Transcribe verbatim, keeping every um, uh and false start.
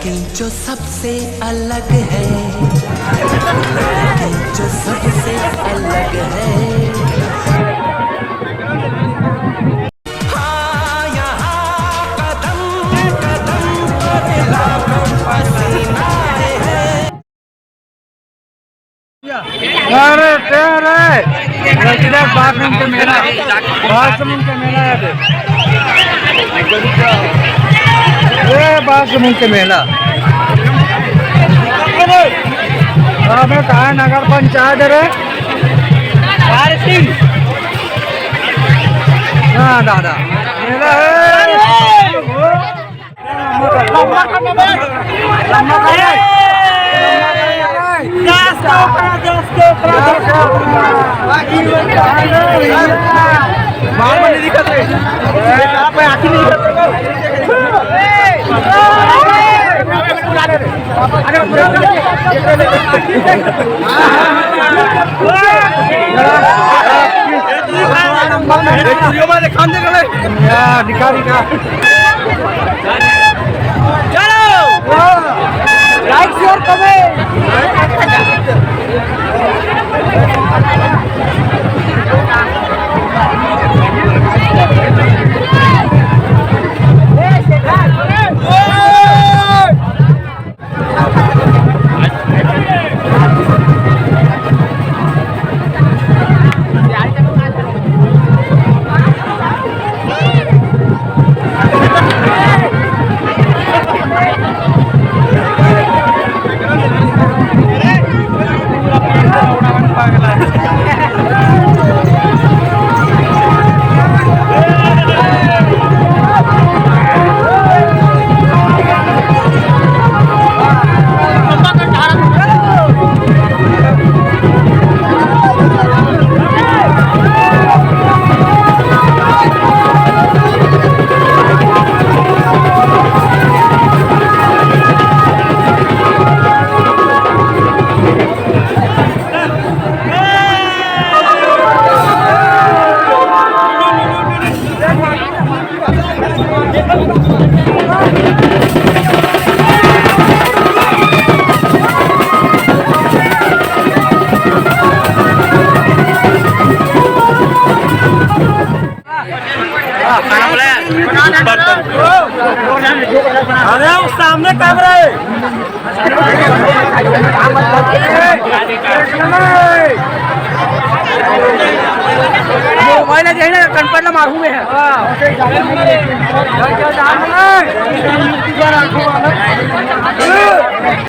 जो सबसे अलग है, जो सबसे अलग है। हाँ, यहाँ कदम कदम पर लाखों पसीनाए हैं। अरे, अरे, रसीदा बागसमुंद के मेला, बागसमुंद के मेला है बे। ये बागसमुंद के मेला। अबे, कहाँ नगर पंचायत है रे? हाँ, दादा, मेला है। निकाल, निकाल। चलो। Like, share, comment। अरे, वो सामने कैमरा है। मोबाइल है, जही ना, कनपट ला मारू में है।